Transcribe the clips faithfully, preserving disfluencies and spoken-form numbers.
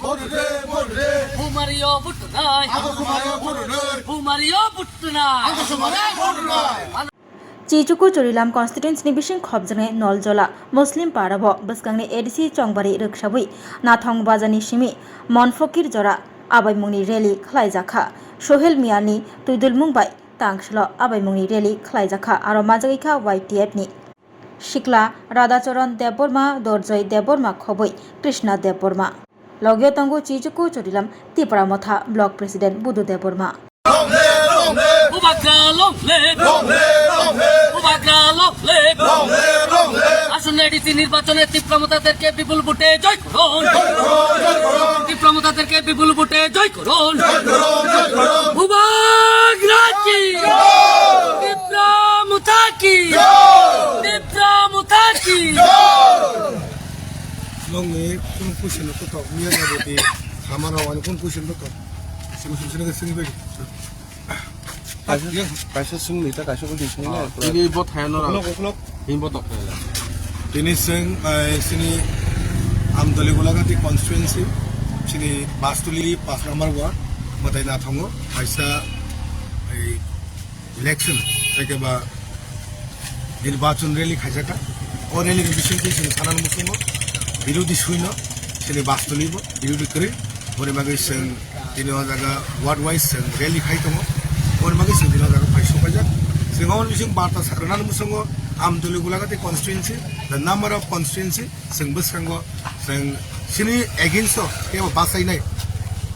Vote re, vote re. Bumario vote nai. Ago Bumario vote re. Bumario vote nai. Ago Bumario vote re. Chichuku Churilam constituency ni bising khopjaknai Noljola Muslim para bo bwskangni A D C chongbari rwksabwi Nathong Bazar ni simi Monfokir jora abaimungni rally khlaijakha. Sohel Miani twidulmung bai tangslo abaimungni rally khlaijakha, aro majagwi kha Y T F ni sikla Radhacharan Debbarma, Dorjoy Debbarma khobwi Krishna Debbarma. Logio tongo Chichuku Churilam Tipra Motha Block President Budu Debbarma. Bubagra long live! Long live, long live! Bubagra long live! Long live, long live! আসন্ন A D C নির্বাচনে তিপ্রা মতাদেরকে বিপুল ভোটে জয় করুন। জয় করুন, জয় করুন। তিপ্রা মতাদেরকে বিপুল ভোটে জয় করুন। জয় করুন, জয় করুন। বুবাগ্রা কি? জয়। তিপ্রা মতা কি? জয়। তিপ্রা মতা কি? জয়। Nokni kunu question no kothok miya jabo di, sama rok ani kunu question kothok. Sini, sini, sini, sini, sini. Kaisa, kaisa swngli ta, kaisa question swngli na, pura. Tini bo thaya norok. Ukulok, ukulok. Tini bo tok thaya. Tini swng, eh, sini Amtoli Golagati constituency, sini Bastuli pas number ward, mwtai Nathongo, kaisa, eh, election, tei khe ba nirbachon rally khaijaka. O rally ni bisingtwi chwng sanani muchungo, birodhi suino, sini Bastuli bo, birodhi kwrwi, boni bagwi chwng Tini o jaga ward wise chwng rally khai tongo. Oboni bagwi chwng tini o jaga phai sopaijak. Chwng aboni bising barta sa-, rwnani muchungo Amtoli Golagati constituency, the number of constituency, chwng bwskango chwng chini against o kebo bachainai,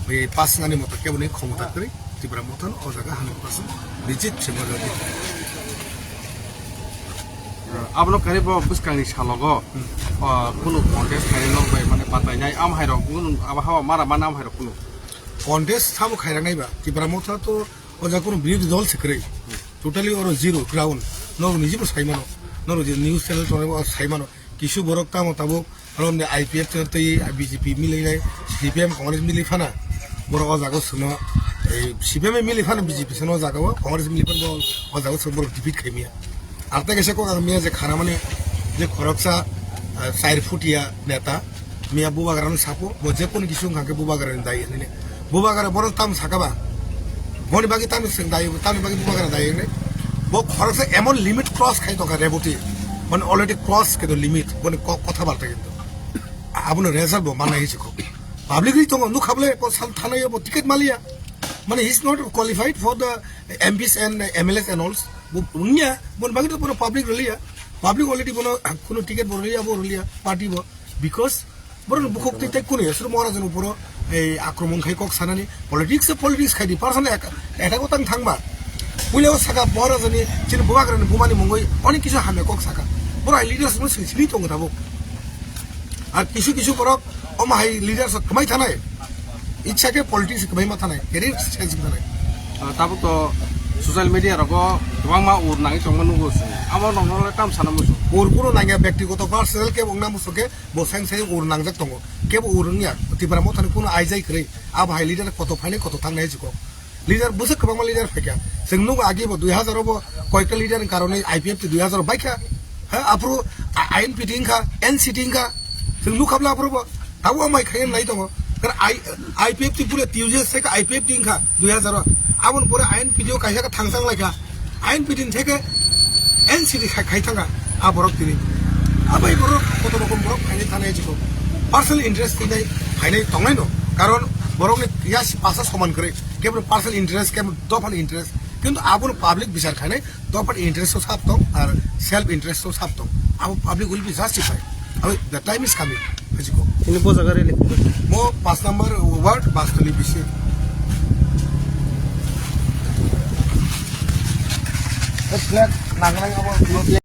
bai bachnani moto kebo ni khomota kwrwi Tipra Motha no o jaga hundred percent visit chwng o jaga. Abono kari bo bwskangni salogo, hmm, ah, kunu contest khainai nok bai mane batainai am hairok kunu abo hawa mara mana am hairok kunu. Contest samo khairanai ba, Tipra Motha to o jaga kunu birodhi dol se kwrwi. Totally oro zero ground. Norok niji bo sai mano. Norok je news channel tongo bo sai mano. Kisu borok tamo tabuk Oro ni I P F tei B J P milai nai, C P M Congress milai phana. Borok o jaga o sino, ei, C P M milai phana B J P sino o jaga o, Congress milai phana o jaga o sino borok defeat khai miya. Ar tei kaisa kok ang miya je khana mani je khoroksa, ah, char futia neta, miya Bubagra no sapo, bo je kono kisu wngkha khe Bubagra ni dai hinwi. Bubagra borok tamo saka ba? Boni bagwi tamo swng dai, tamo bagwi Bubagra dai hinwi. Bo khoroksa emon limit cross khai tongkha Reboti. Mane already cross khe do limit, boni ko-, kotha barta kintu. Abono result bo manai hinwi se kok. Public ri tongo, nukha bole, bo sal thanai bo ticket maliya. Mane, he is not qualified for the M Ps and M L As and all. Bo wngya, boni bagwi to bono public rwliya. Public already bono, ah, kuno ticket bo rwliya, bo rwliya, party bo. Because bono bukhuk twi tei kuno ya, suru Maharaj ni uporo, ei, akromon khai kok sanani. Politics se politics khai di, personal attack, attack o tang thangba. Puila o saka Maharaj ni, chini Bubagra ni buma ni mungwi, onek kisu hamya kok saka. Boro hai leaders no sini, sini tongo tabuk. Ar kisu kisu borok omo hai leaders kwmai thanai. Ichha khe politics kwmai ma thanai, career change ma thanai. Ah, tabuk to social media rogo kwbangma ur nangwi tongma nugo se. Amo nokno le tam sana muchung. Ur kuno nangya, bektigoto personal khe wngna muchung khe bo sain sain ur nangjak tongo. Kebo ur wngya, Tipra Mothani kuno aijai kwrwi. Abo hai leader koto phainai koto thangnai jikok. Leader bwswk kwbangma leader phaikha. Chwng nugo agi bo dui hazar o bo koyekta leader ni karone I P F T dui hazar o baikha. Ha, aphuru a-, I N P T wngkha, N C T wngkha. Chwng nukha bwla aphuru bo. Tabuk amai khaina nai tongo. Kar I-, I P F T pura T U J S se kha I P F T wngkha dui hazar o. Aboni pore I N P T o kaisa khe thangchang laikha. I N P T ni theke N C T khai, khai thangkha a borok tini. Abai borok koto rokom borok phainai thanai jikho. Personal interest twi nai phainai tongnai no. Karon borokni yasi pasa soman kwrwi. Kebo personal interest, kebo dophani interest. Kintu abono public bichar khainai, dophani interest o sap tong, ar self interest o sap tong. Abo public will be justified. Abo the time is coming. Hajiko. Ini bo jaga rally khuluk. Mo pas number ward, Bastuli bisi. Flag nangnai abo.